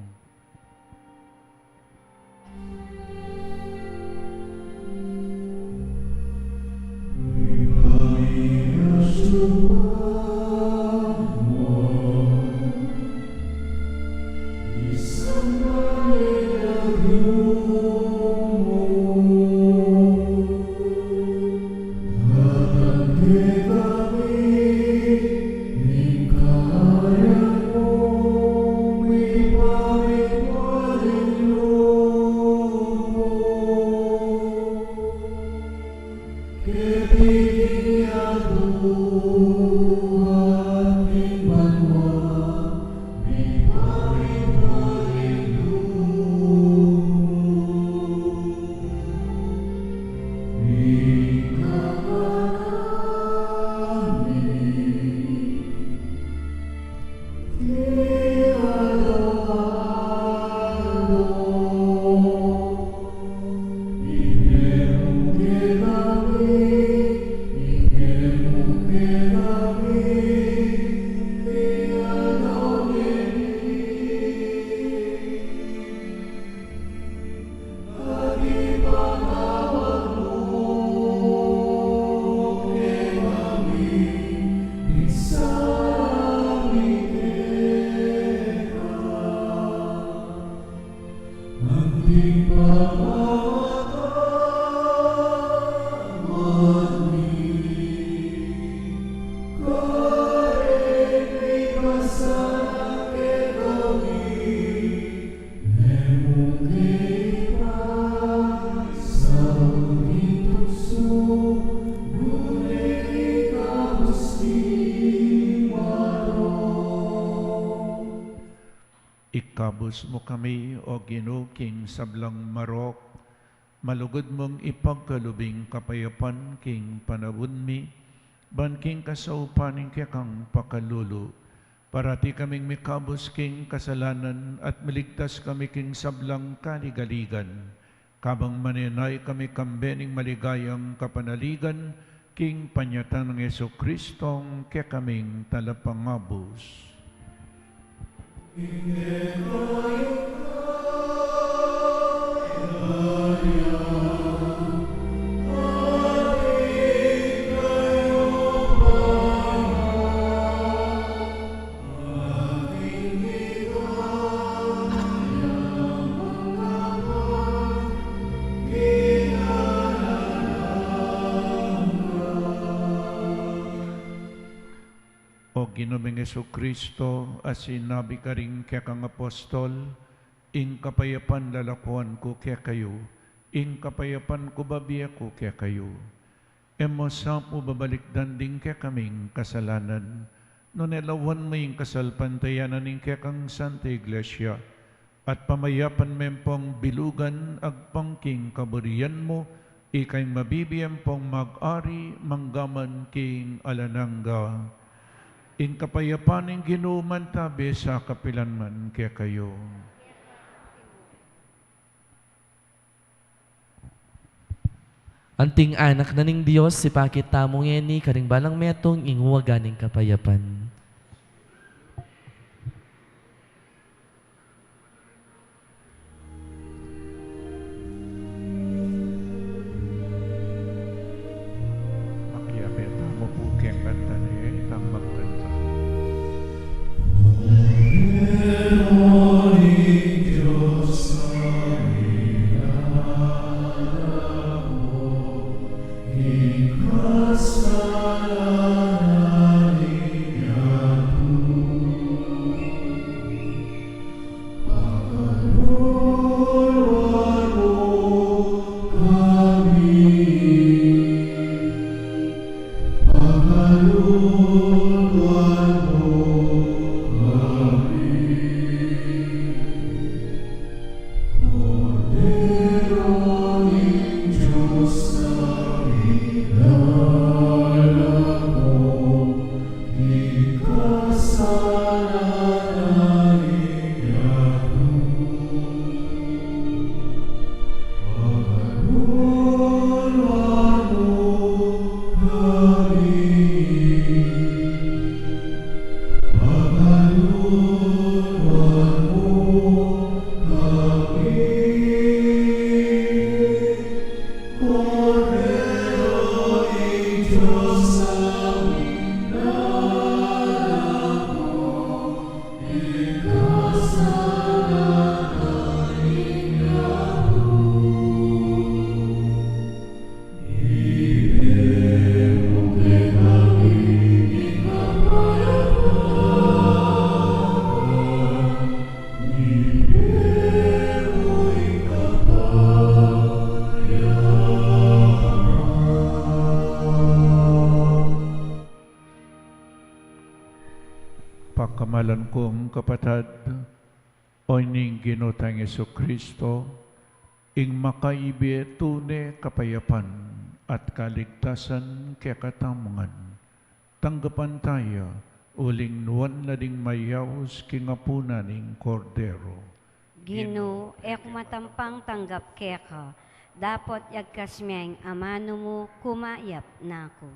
Ikabus mu kami, O Ginu, king sablang marok, malugud mung ipagkalub ing kapayapan king panaun mi, ban king kasaupan ning kekang pakalulu, parati kaming mikabus king kasalanan at miligtas kami king sablang kaligaligan, kabang manenaya kami kambe ning maligayang kapanaligan, king panyatang nang Jesucristong kekaming Talapangabus. O Ginu ming Jesucristo, a sinabi karing kekang apostol, ing kapayapan lalakuan ku kekayu, ing kapayapan ku bibie ku kekayu. E mu sa pu babalikdan ding kekaming kasalanan, nune lawan mu ing kasalpantayanan ning kekang Santa Iglesia, at pamayapan me pung bilugan agpang king kaburian mu, ika ing mabibie pung mag-ari mangga man king alang angga. Ing kapayapan ning Ginu mantabe sa kapilan man kekayu. Anting anak na ning Dios, ipakit tamu ngeni karing balang metung ing waga ning kapayapan. Makiapin tamu pu keng kanta ne, itang magkanta. Pakamalan kung kapatad, o ning Ginu tang Jesucristo, ing makaibie tune kapayapan at kaligtasan kekatamu ngan. Tanggapan taya, uling nuan la ding mayaus king apunan ning Kordero. Ginu, e ku matampang tanggap keka, dapot yagkas me ing amanu mu, kumayap na ku.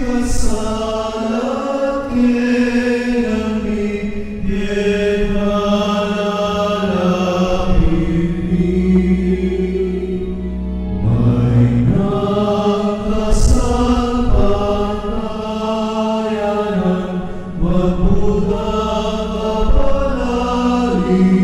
Mikasala keni, maynan kasalpantayanan, magbuta kapanaligan.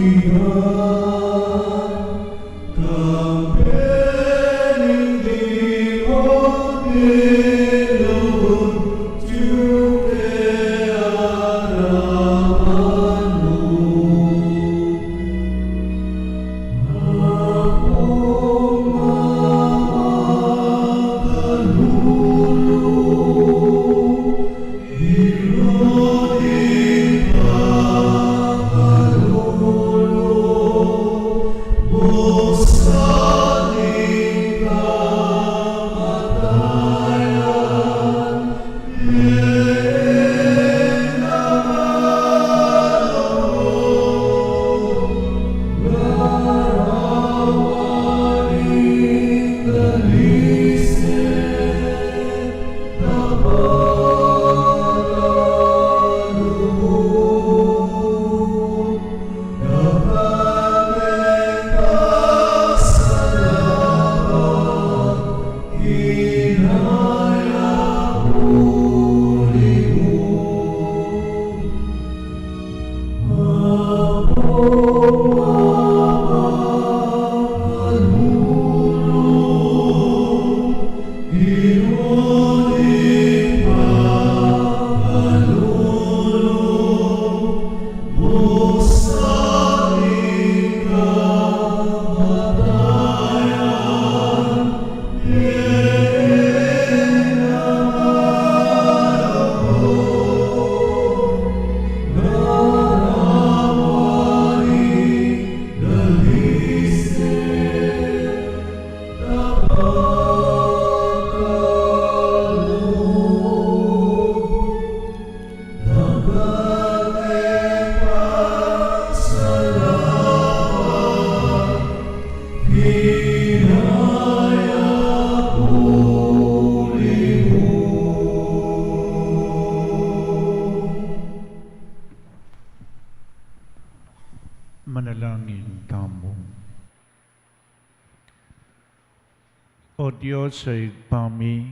Manalangin tamu. O Dios a Ibpa mi,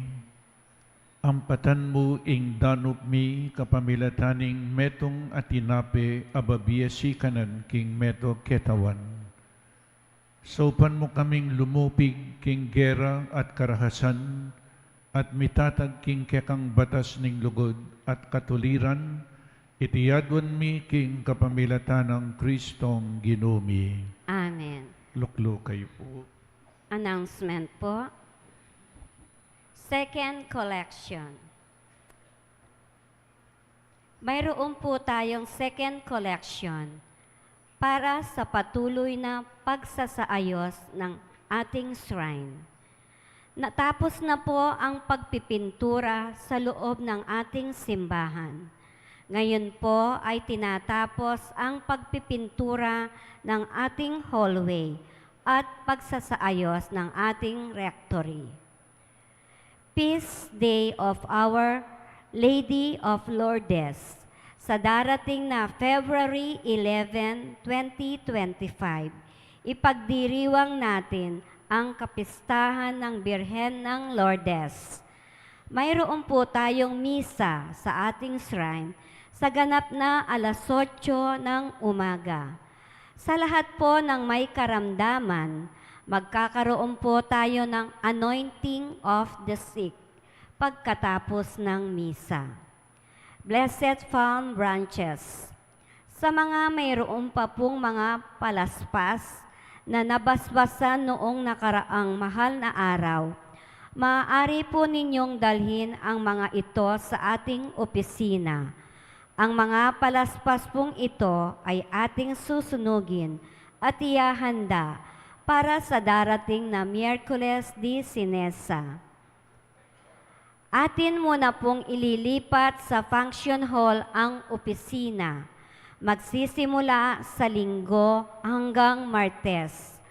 ampatan mu ing danup mi kapamilatan ning metung a tinape a babie sikanan king metung a ketawan. Saupan mu kaming lumupig king gera at karahasan, at mitatag king kekang batas ning lugud at katuliran, iti aduan mi king kapamilatan nang Kristong Ginu mi. Amen. Lukluk kayu pu. Announcement po. Second collection. Mayroon po tayong second collection para sa patuloy na pagsasaayos ng ating shrine. Natapos na po ang pagpipintura sa loob ng ating simbahan. Ngayon po ay tinatapos ang pagpipintura ng ating hallway at pagsasaayos ng ating rectory. Feast Day of Our Lady of Lourdes, sa darating na February eleven, twenty twenty-five, ipagdiriwang natin ang kapistahan ng Birhen ng Lourdes. Mayroon po tayong misa sa ating shrine sa ganap na alas otso ng umaga. Sa lahat po ng may karamdaman, magkakaroon po tayo ng anointing of the sick pagkatapos ng misa. Blessed palm branches. Sa mga mayroon pa pong mga palaspas na nabasbasan noong nakaraang mahal na araw, maaari po ninyong dalhin ang mga ito sa ating opisina. Ang mga palaspas pong ito ay ating susunugin at ihahanda para sa darating na Miyerkules de Ceniza. Atin muna pong ililipat sa function hall ang opisina, magsisimula sa Linggo hanggang Martes,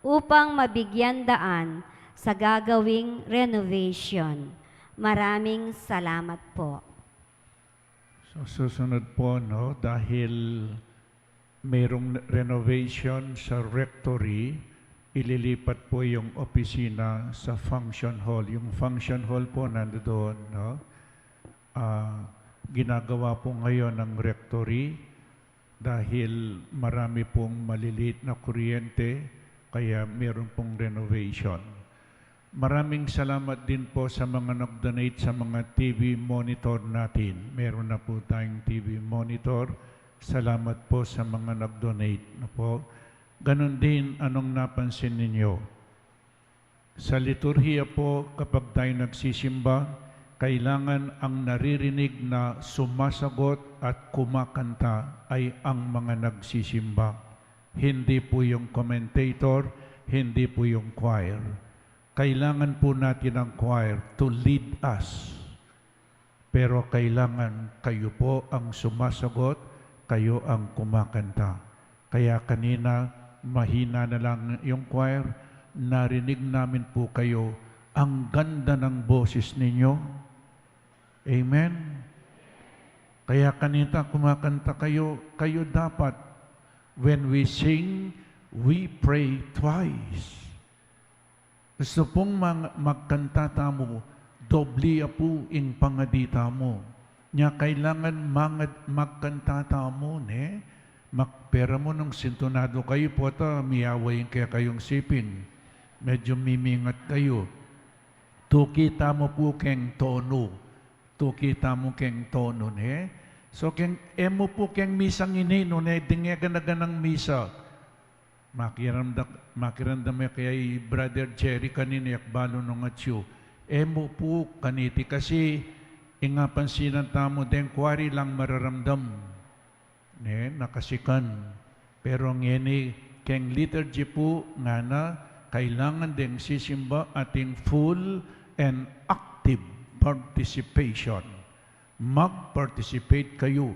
upang mabigyan daan sa gagawing renovation. Maraming salamat po. So, susunod po, no, dahil mayroong renovation sa rectory, ililipat po yung opisina sa function hall. Yung function hall po nandoon, no? Ah, ginagawa po ngayon ng rectory dahil marami pong maliliit na kuryente, kaya meron pong renovation. Maraming salamat din po sa mga nag-donate sa mga T V monitor natin. Meron na po tayong T V monitor. Salamat po sa mga nag-donate na po. Ganun din, anong napansin ninyo? Sa liturhiya po, kapag tayo nagsisimba, kailangan ang naririnig na sumasagot at kumakanta ay ang mga nagsisimba. Hindi po yung commentator, hindi po yung choir. Kailangan po natin ang choir to lead us. Pero kailangan kayo po ang sumasagot, kayo ang kumakanta. Kaya kanina, mahina na lang yung choir, narinig namin po kayo, ang ganda ng boses ninyo. Amen? Kaya kanina kumakanta kayo, kayo dapat, when we sing, we pray twice. Gusto pong mang-, magkanta tamu, doble ya pu ing pangadi tamu. Nya kailangan mangad-, magkanta tamu, ne? Mak-, pera mu nung sintunado kayu pu ata, miyawa ing kekayung siping. Medyo mimingat kayu. Tuki tamu pu keng tonu. Tuki tamu keng tonu, ne? So, keng, e mu pu keng misang ini, nune, ding e gana-ganang misa. Makiramdam, makiramdam ya kaya i Brother Jerry kanina, yak balu nung atyu. E mu pu kaniti kasi ing apansinan tamu deng choir lang mararamdam. Ne, nakasikan. Pero ngeni keng liturgy pu ngana, kailangan deng sisimba ating full and active participation. Mag-participate kayu.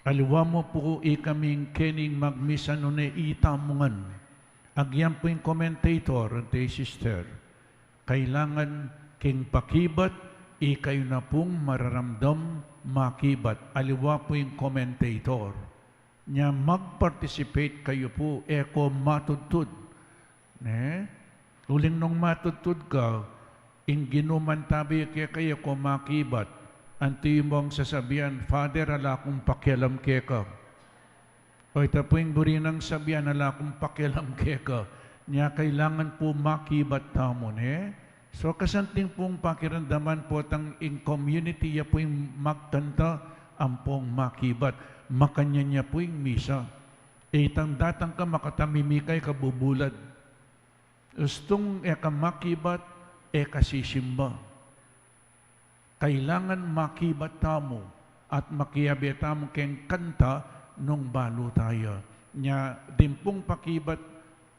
Aliwa mu pu ikaming kening magmisa nune itamu ngan. Agyan pu ing commentator, ante sister. Kailangan king pakibat, ikayu na pung mararamdam makibat. Aliwa pu ing commentator. Nya mag-participate kayu pu, e ko matudtud. Ne? Uling nung matudtud ka, ing Ginu mantabi keka, e ko makibat. Anti mung sasabian, "Father, ala kung pakialam keka." O ita pu ing buri nang sabian, "Ala kung pakialam keka." Nya kailangan pu makibat tamu, ne? So, kasanting pung pakiramdaman pu tang ing community ya pu ing magkanta ampong makibat. Makanyan ya pu ing misa. E itang datang ka makatamimi kay kabubulad. Ustung e ka makibat, e ka sisimba. Kailangan makibat tamu at makiabe tamu keng kanta nung balu taya. Nya, ding pung pakibat,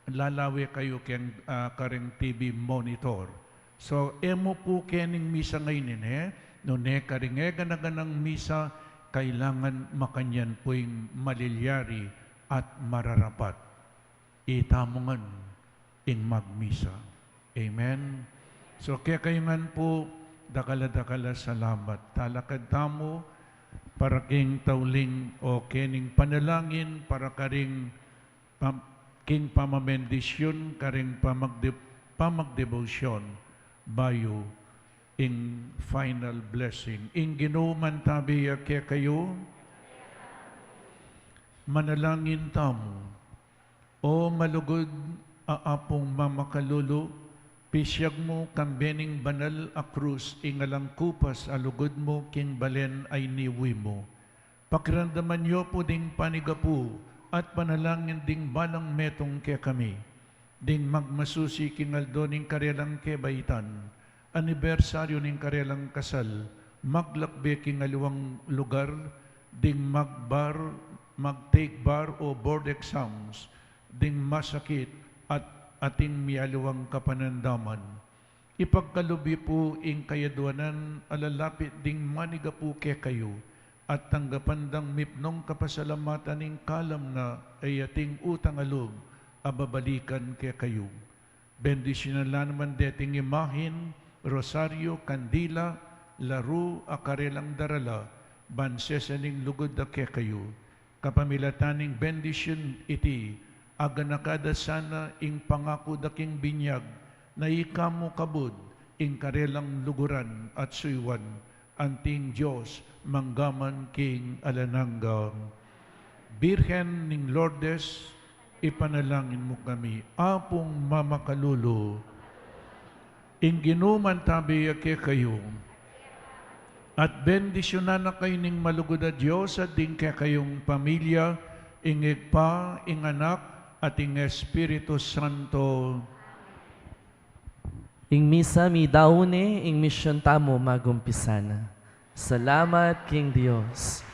lalawe kayu keng, ah, kareng T V monitor. So, e mu pu kening misa ngeni, ne? Nune karing e gana-ganang misa, kailangan makanyan pu ing malilyari at mararapat. Itamu ngan ing magmisa. Amen. So, kekayu ngan pu, dakal a dakal a salamat. Talakad tamu para king tauling o kening panalangin para karing pam-, king pamabendisyun, karing pamagde-, pamagdebosyon, bayu ing final blessing. Ing Ginu mantabi ya kekayu. Manalangin tamu. O malugud a Apung mamakalulu, pisyag mu kambe ning banal a krus ing alang kupas a lugud mu king balen a iniwi mu. Pakiramdaman yu pu ding panigapu at panalangin ding balang metung kekami, ding magmasusi king aldo ning karelang kebaitan, anibersaryu ning karelang kasal, maglakbe king aliwang lugar, ding magbar, mag-take bar o board exams, ding masakit at ating mialiwang kapanandaman. Ipagkalub yu pu ing kayadwanan a lalapit ding manigapu kekayu, at tanggapan dang mipnung kapasalamatan ing kalam na a ating utang a lub a babalikan kekayu. Bendisyunan la naman deting imahin rosaryo, kandila, laru a karelang darala, ban sesaning lugud da kekayu. Kapamilatan ning bendisyun iti, aganaka da sana ing pangaku da king binyag, na ika mu kabud ing karelang luguran at suyuan, anting Dios manggaman king alang angga. Birhen ning Lourdes, ipanalangin mu kami. Apung mamakalulu, ing Ginu mantabi ya kekayu, at bendisyunan na kayu ning malugud a Dios, at ding kekayung pamilya, ing Ibpa, ing Anak, at ing Espiritu Santo. Ing misa midaun ne, ing misyun tamu magumpisa na. Salamat king Dios.